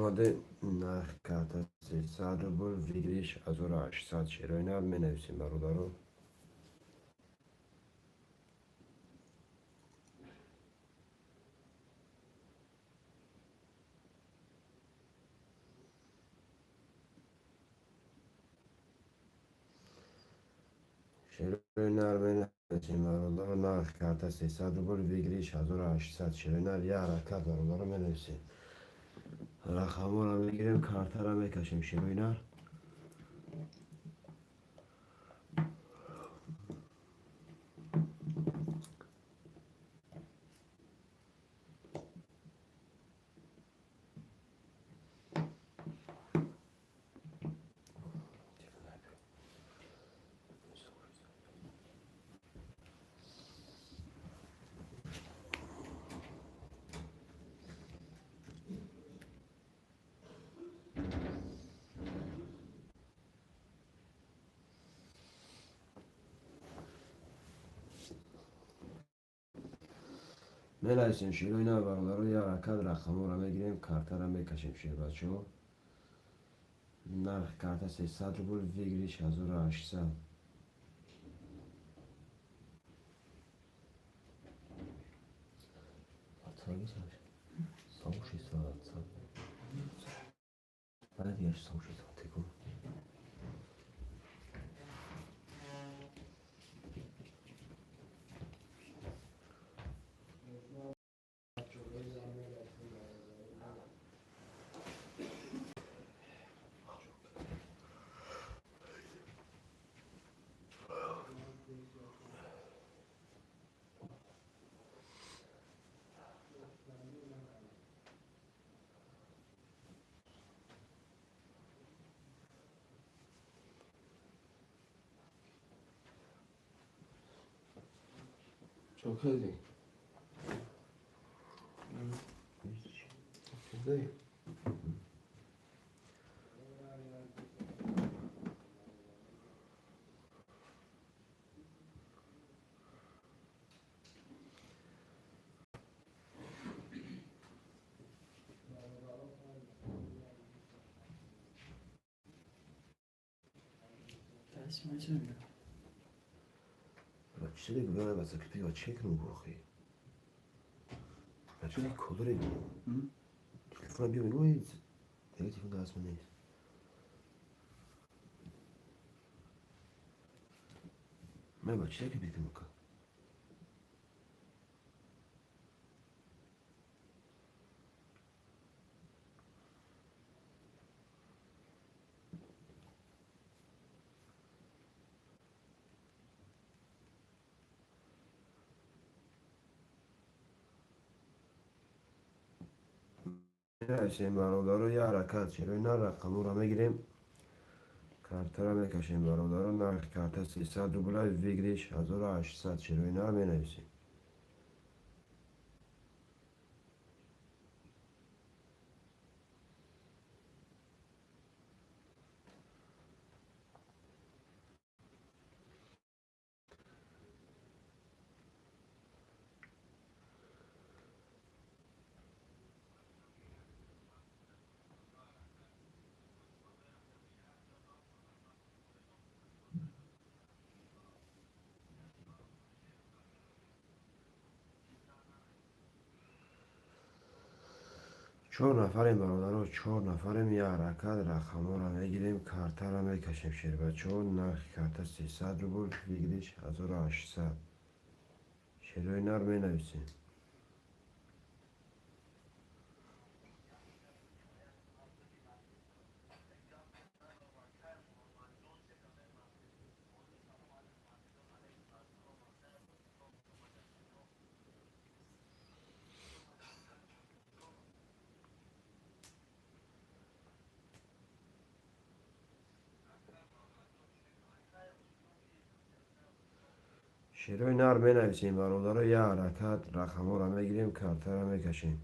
Омаде, нарх карта 300 рубл, выигрыш 1800. Шерои нар менависем, бародаро. Шерои нар менависем, бародаро. Нарх карта 300 рубл, выигрыш 1800. Шерои нар, як ҳаракат, бародаро, менависем. Рақамҳоро мегирем, картаро мекашем, шерои нар. Менависем, шерои нар, бародаро. Як ҳаракат, рақамҳоро мегирем, картаро мекашем, шербачаҳо. Нарх карта 300 рубл, выигрыш 1800. Чо кардӣ? Чидай? Дасти ман чӣ мегӯям? Чизе гӯям, ба чек нугохӣ. Бача, кодре телефона биё, мегӯй, дига телефон даст ман нест. Ман ба чизе ки бикунам ка? Менависем, бародаро, як ҳаракат, шерои нар, рақамҳоро мегирем, картаро мекашем, бародаро. Нархи карта 300 рубла, выигрыш 1800. Шерои нар, менависем. Чор нафарем, бародаро, чор нафарем. Як ҳаракат, рақамҳоро мегирем, картаро мекашем, шербачаҳо. Нархи карта 300 рубл, выигрыш 1800. Шерои нар, менависем. Шерои нар, менависем, бародаро. Як ҳаракат, рақамҳоро мегирем, картаро мекашем.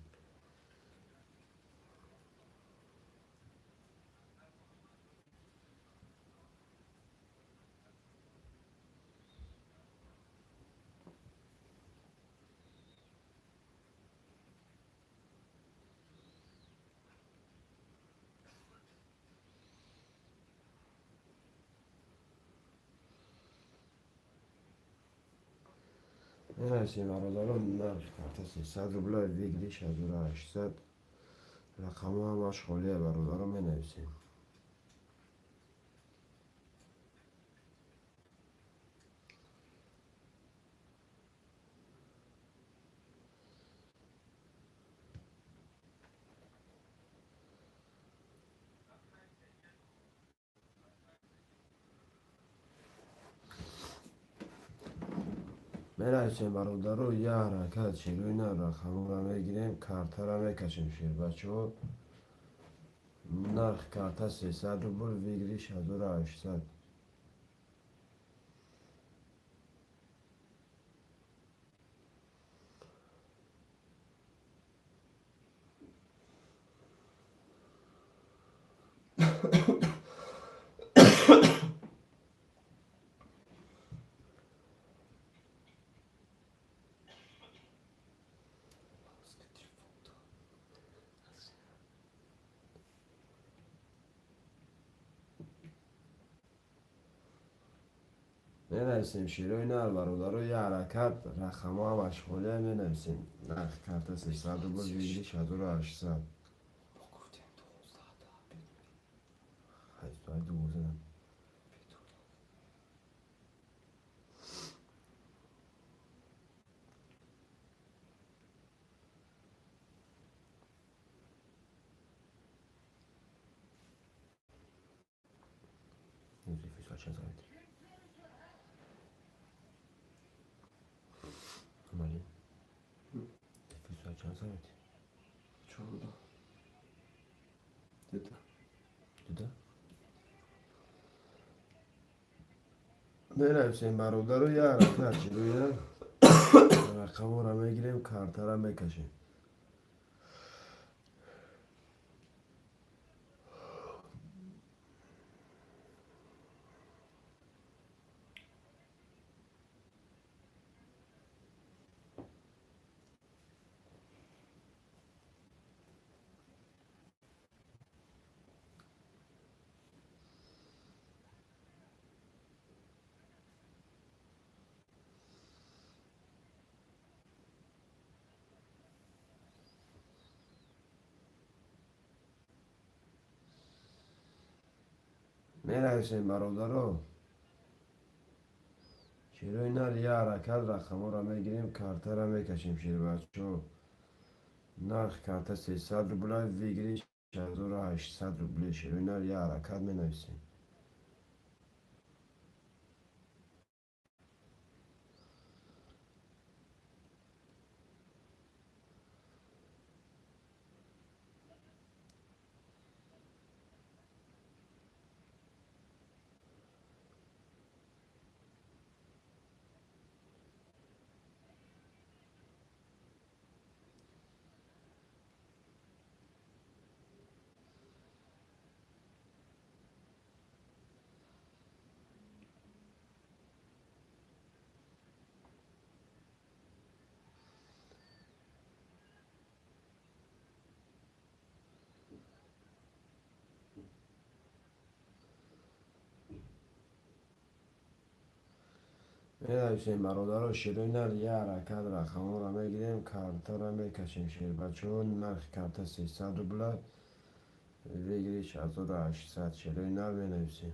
Менависем, бародарон, нархи карта 300 рубля, выигрыш 1800. Рақамҳо ҳамаш холия, бародарон, менависем. Менависем, бародаро, як ҳаракат шерои на рақамҳоро мегирем, картаро мекашем, шербачаҳо. Нарх карта 300 рубл, выигрыш 1800. Менависем, шерои нар, бародаро, як ҳаракат, рақамҳо ҳамаш холия, менависем. Нархи карта 300 рубл, выигрыш 1800. Мо гуфтем 12. 12. Чанд соат? Амали. Эфир чанд соат? 14. Дида. Дида? Менависем, бародаро, як ҳаракат шерои рақамҳоро мегирем, картаро мекашем. Менависем, бародаро, шерои нар, як ҳаракат, рақамҳоро мегирем, картаро мекашем, шербачаҳо. Нархи карта 300 рубля, выигрыш 1800 рубли. Шерои нар, як ҳаракат, менависем. Менависем, бародаро, шерои нар, як ҳаракат, рақамҳоро мегирем, картаро мекашем, шербачаҳо. Нархи карта 300 рубля, выигрыш 1800. Шерои нар, менависем.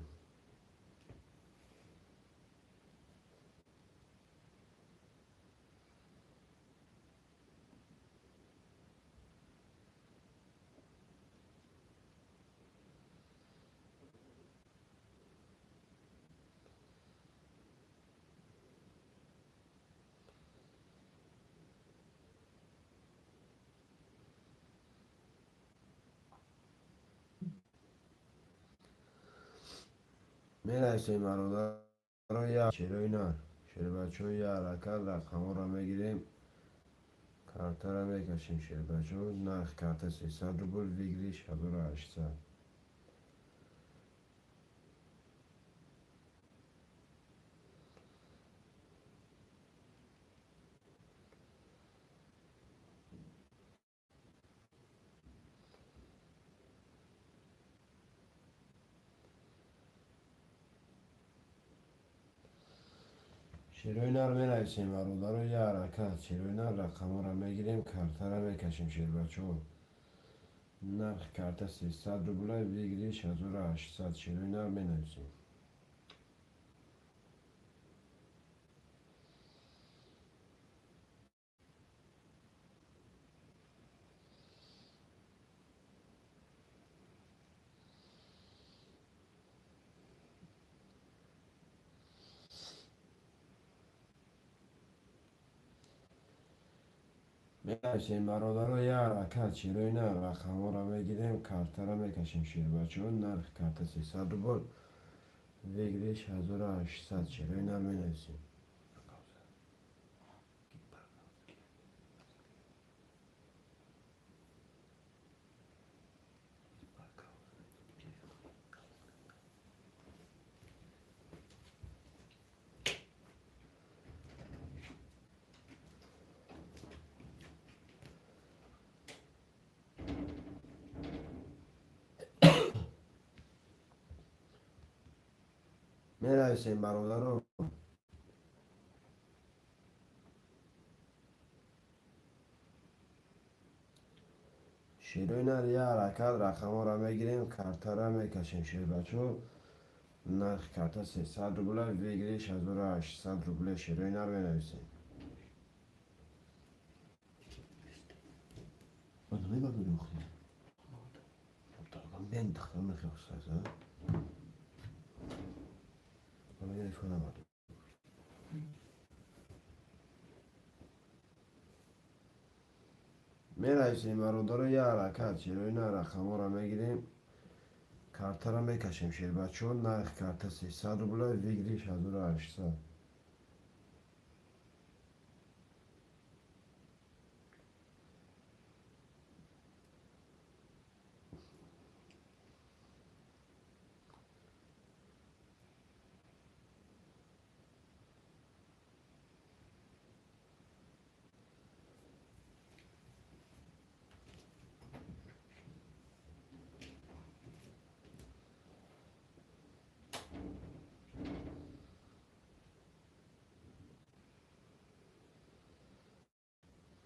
Менависем, бародаро, як шерои нар, шербачаҳо, як ҳаракат, рақамҳоро мегирем, картаро мекашем, шербачаҳо. Нархи карта 300 рубл, выигрыш 1800. Шерои нар менависем, бародаро, як ҳаракат. Шерои нар рақамҳоро мегирем, картаро мекашем, шербачаҳо. Нархи карта 300 рубля, выигрыш 1800. Шерои нар менависем. Менависем, бародаро, як ҳаракат. Шерои нар рақамҳоро мегирем, картаро мекашем, шербачаҳо. Нархи карта 300 рубл, выигрыш 1800. Шерои нар менависем. Менависем, бародаро. Шерои нар, як ҳаракат, рақамҳоро мегирем, картаро мекашем, шербачаҳо. Нархи карта 300 рубля, выигрыш 1800 рубля. Шерои нар менависем. Бен духтар мехостаз, а? Телефон набуд. Менависем, бародаро, як ҳаракат. Шерои нар рақамҳоро мегирем, картаро мекашем, шербачаҳо. Нархи карта 300 рубля, выигрыш 1800.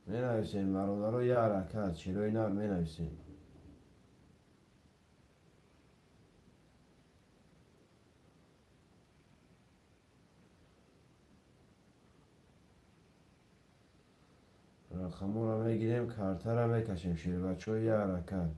Менависем, бародаро, як ҳаракат. Шерои нар менависем. Рақамҳоро мегирем, картаро мекашем, шербачаҳо, як ҳаракат.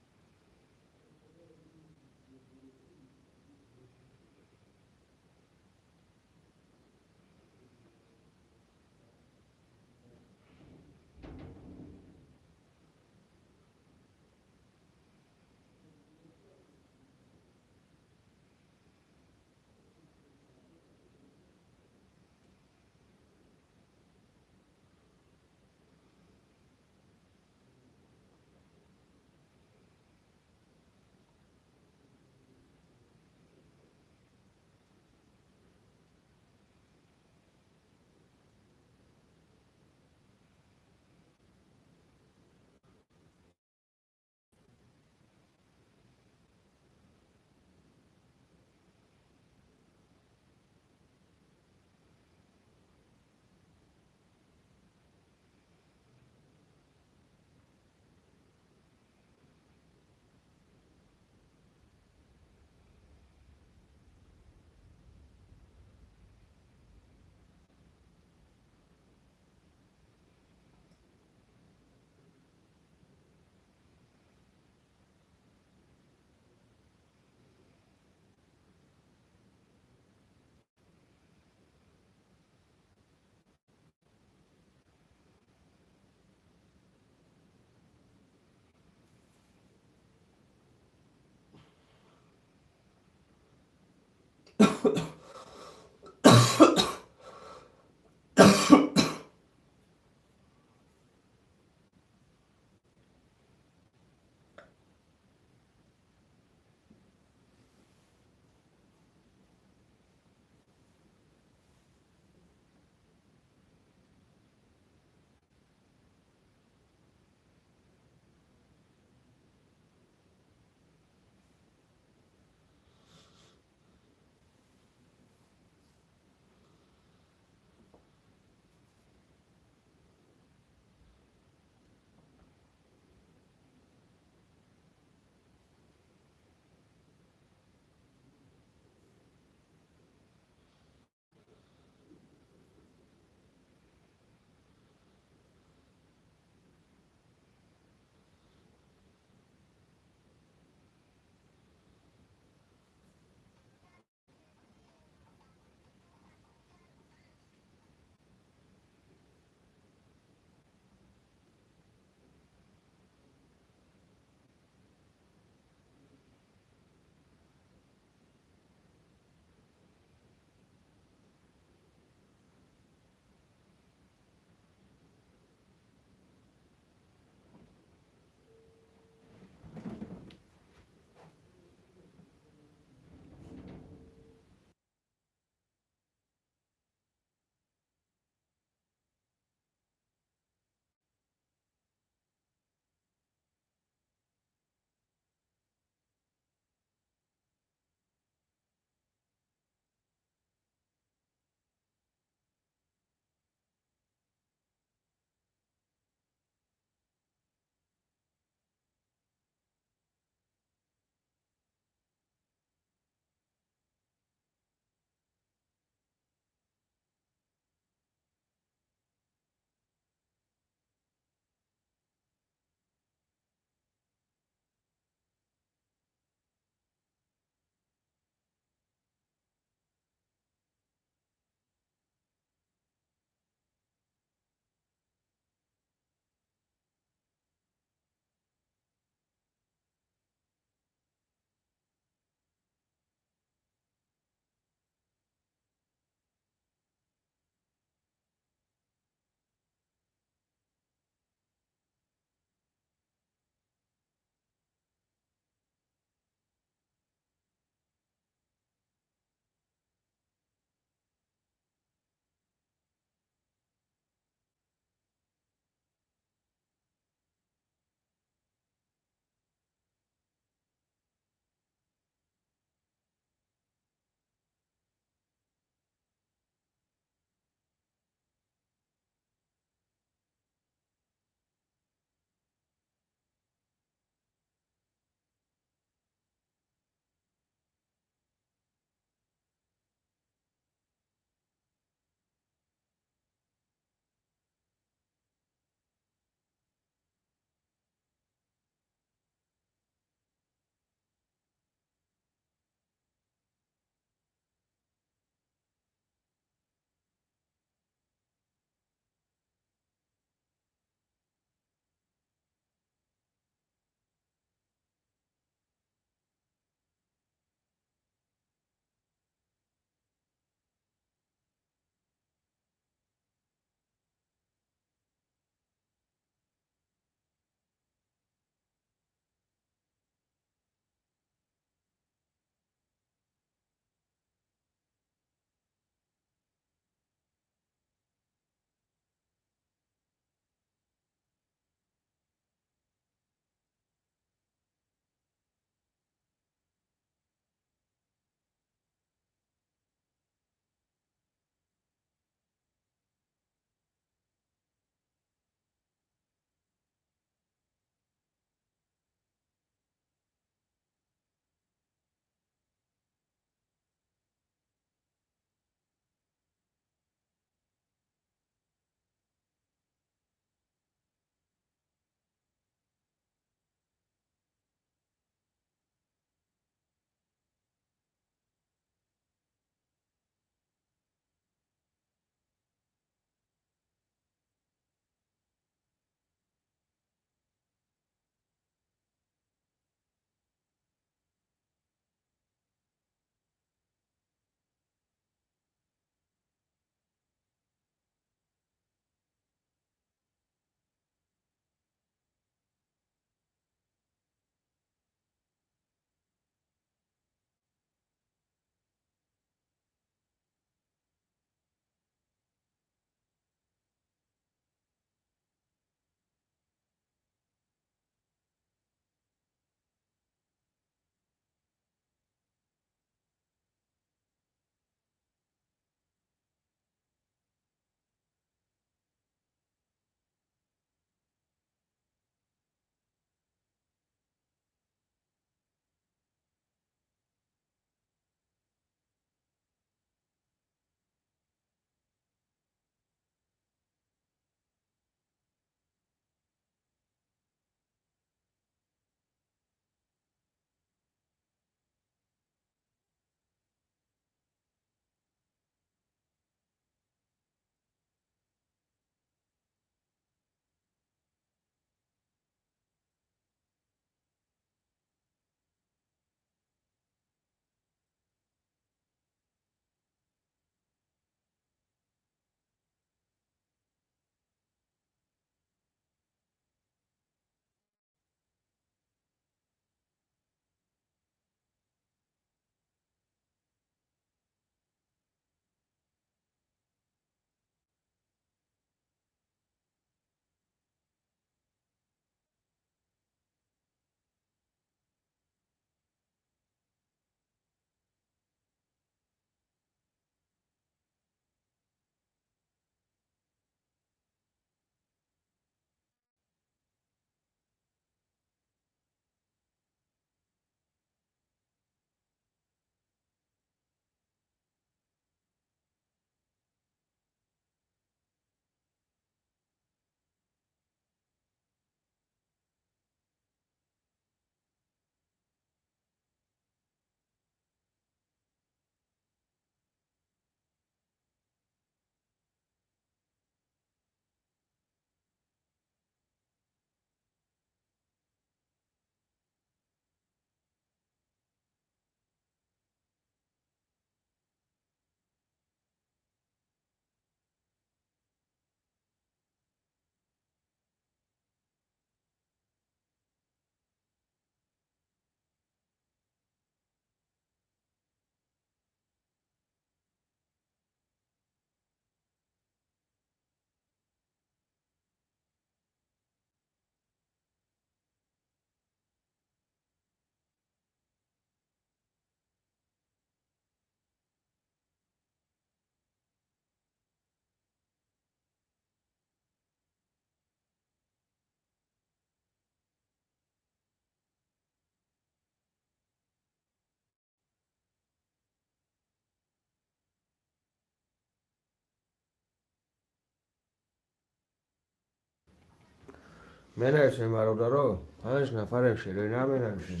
Менависем, бародаро, панҷ нафарем, шерои нар менависем.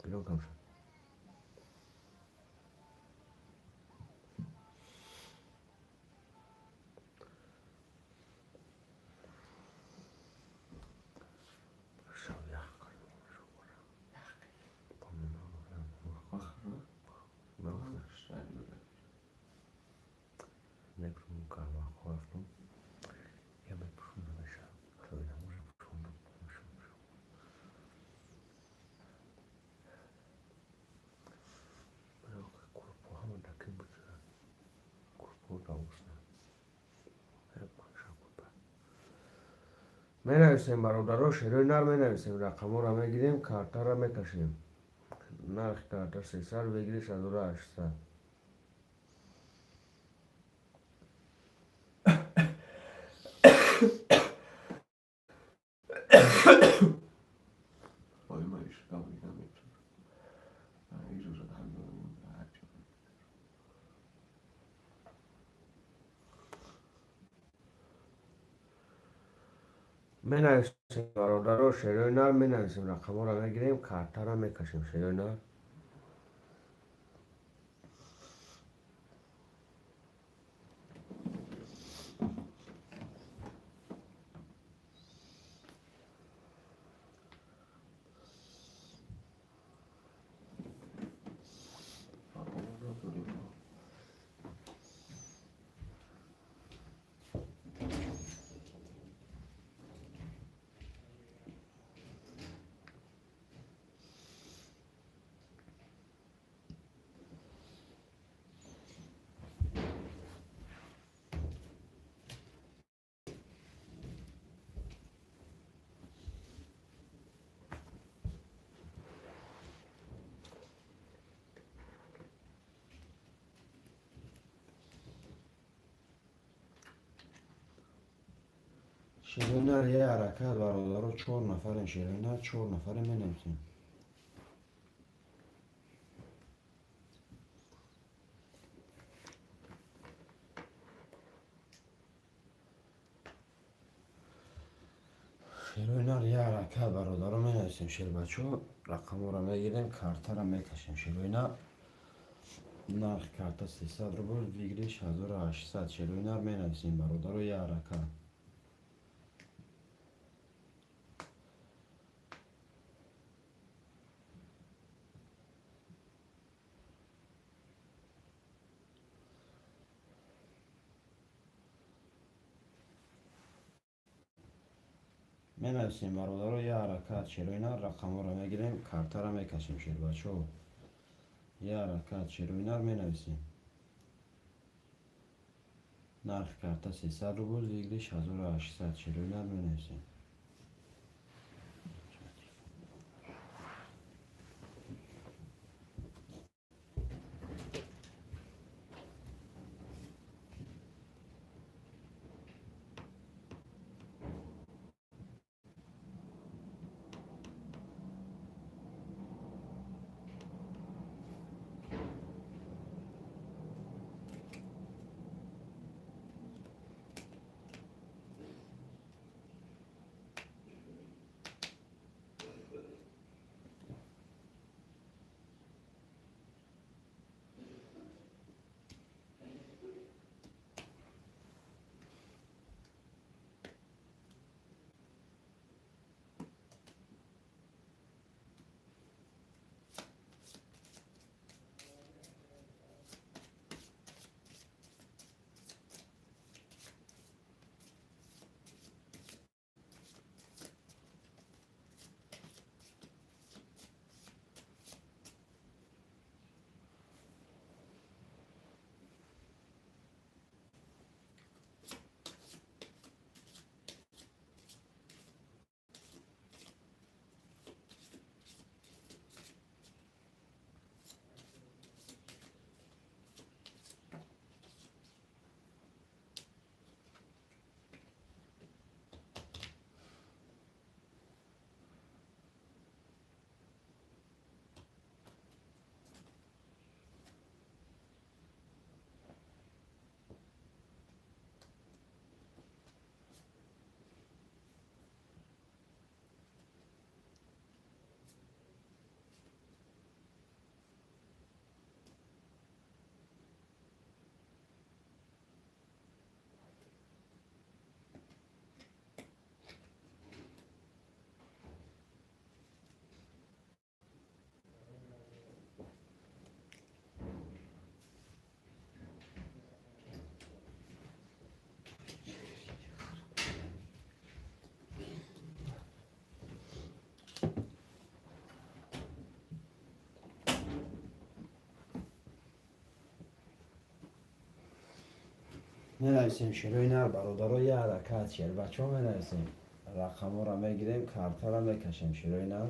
Кило кам шуд. Менависем, бародаро, шерои нар менависем, рақамҳоро мегирем, картаро мекашем. Нархи карта 300, выигрыш 1800. Менависем, бародаро, шерои нар менависем, рақамҳоро мегирем, картаро мекашем, шерои нар. Шерои нар як ҳаракат, бародаро, чор нафарем, шерои нар чор нафарем, менависем. Шерои нар як ҳаракат, бародаро, менависем, шербачо, рақамҳоро мегирем, картаро мекашем, шерои нар. Нархи карта 300 рубл, выигрыш 1800, шерои нар менависем, бародаро, як ҳаракат. Менависем, бародаро, як ҳаракат, шерои нар, рақамҳоро мегирем, картаро мекашем, шербачо. Як ҳаракат, шерои нар менависем. Нархи карта 300 рубл, выигрыш 1800, шерои нар менависем. Менависем шерои нар, бародаро, я ҳаракат, шербачаҳо, менависем, рақамҳоро мегирем, картаро мекашем, шерои нар.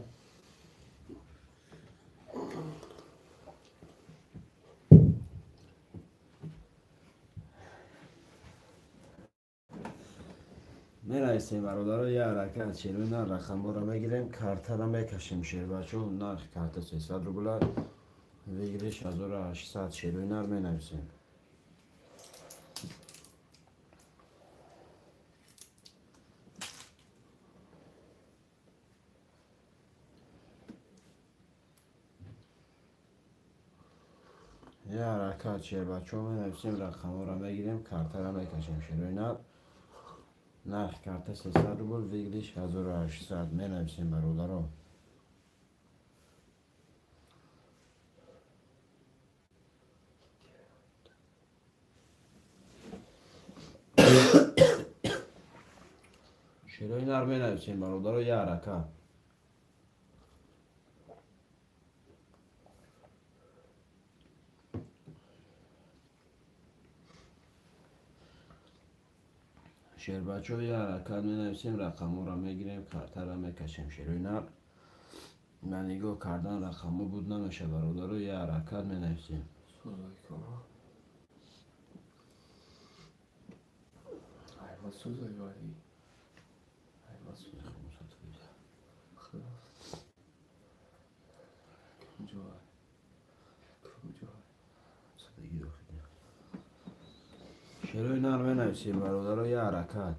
Менависем, бародаро, я ҳаракат, шерои нар, рақамҳоро мегирем, картаро мекашем, шербачаҳо. Нархи карта 300 рубла, выигрыш 1800. Шерои нар, менависем. Я ҳаракат, шербачаҳо, менависем, рақамҳоро мегирем, картаро мекашем, шерои нар. Нархи карта 300 рубл, выигрыш 1800. Менависем, бародаро. Шерои нар, менависем, бародаро, я ҳаракат. Шербачаҳо, я ҳаракат, менависем, рақамҳоро мегирем, картаро мекашем, шерои нар. Ба нигоҳ кардан рақамҳо буд намеша, бародаро, я ҳаракат, менависем. Сӯзай кама. Айва сӯзай вали. Айва сӯзай. Худо. Куҷо? Куҷо? Шерои нар, менависем, бародаро, я ҳаракат.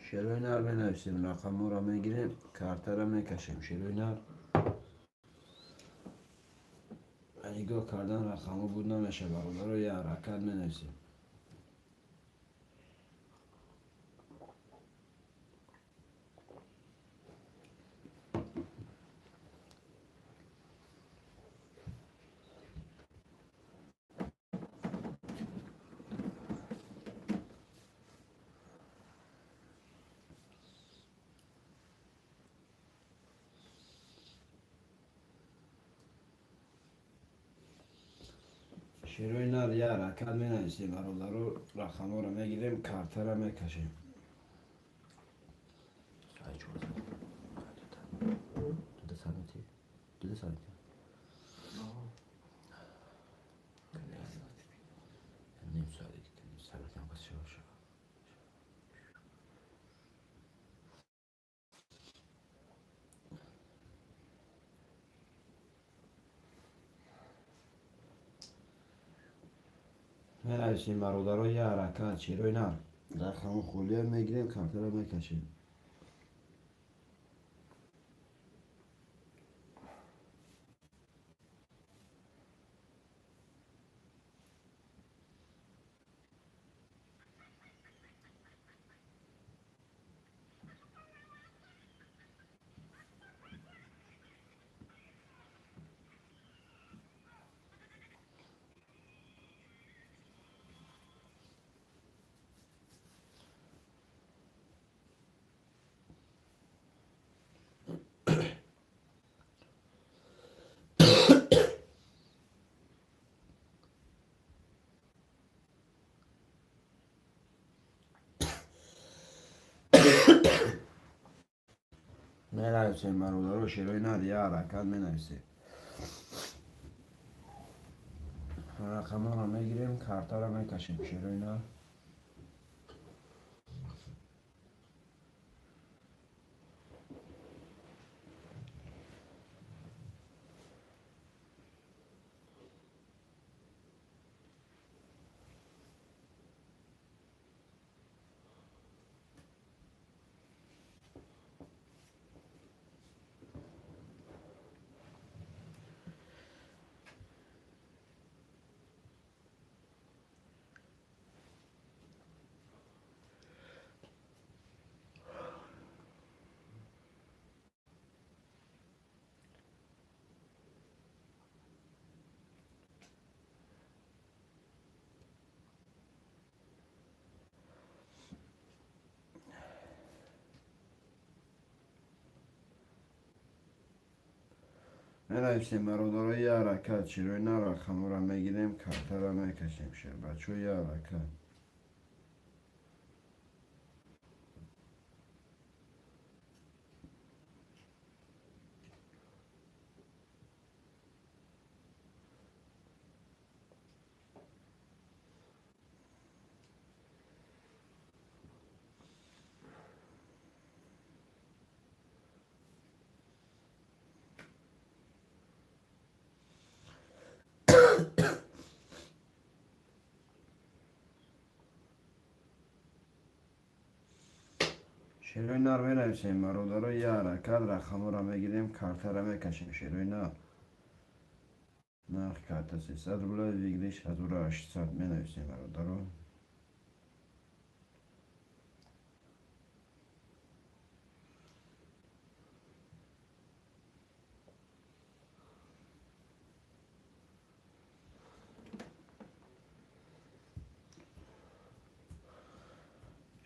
Шерои нар, менависем, рақамҳоро мегирем, картаро мекашем, шерои нар. Ба нигоҳ кардан рақамҳо буд намеша, бародаро, я ҳаракат, менависем. Шерои нар, я ҳаракат, менависем, бародаро, рақамҳоро мегирем, картаро мекашем. Ай, чор. Туда санати. Туда санати. Ним соат, ним соат кам кас шава шава. Менависем, бародаро, я ҳаракат, шерои нар. Рақамҳо холия мегирем, картаро мекашем. Менависем, бародаро, шерои нар, я ҳаракат, менависем. Рақамҳоро мегирем, картаро мекашем, шерои нар. Менависем, бародаро, як ҳаракат. Шерои нар рақамҳоро мегирем, картаро мекашем. Шербачо, як ҳаракат. Шерои нар менависем, бародаро, як ҳаракат, рақамҳоро мегирем, картаро мекашем. Шерои нар, нархи карта 300 рубля, выигрыш 1800. Менависем, бародаро.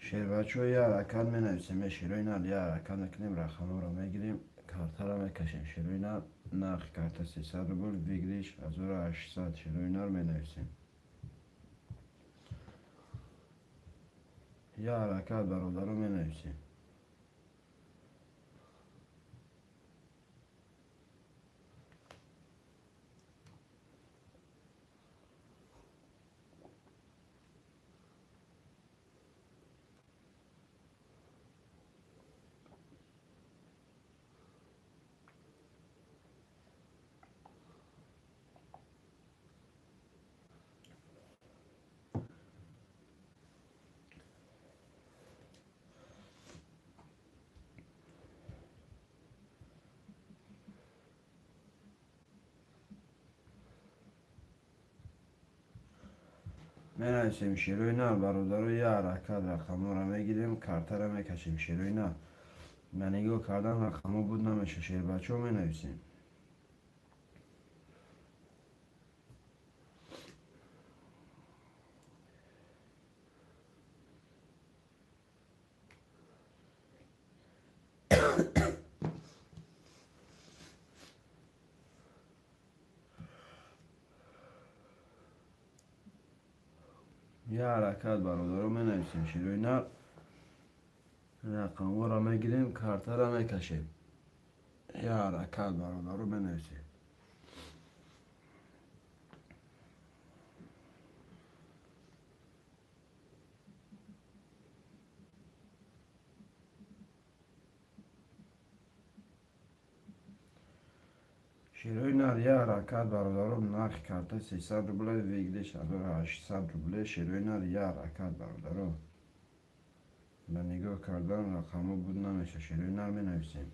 Шербачо, як ҳаракат менависем. Шерои нар, як ҳаракат мекунем, рақамҳоро мегирем, картаро мекашем. Шерои нар, нархи карта 300 рубл, выигрыш 1800. Шерои нар менависем. Як ҳаракат, бародаро, менависем. Менависем, шерои нар, бародаро, як ҳаракат, рақамҳоро мегирем, картаро мекашем. Шерои нар, ба нигоҳ кардан рақамҳо буд намеша. Шербачо, менависем. Як ҳаракат, бародаро, менависем. Шерои нар, рақамҳоро мегирем, картаро мекашем. Як ҳаракат, бародаро, менависем. Шерои нар, як ҳаракат, бародаро, нархи карта 300 рубля, выигрыш 1800 рубле. Шерои нар, як ҳаракат, бародаро, ба нигоҳ кардан рақамҳо буд намеша. Шерои нар менависем.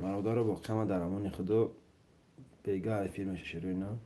Бародаро, боқиама дар амони Худо. Бега эфир меша, шерои на.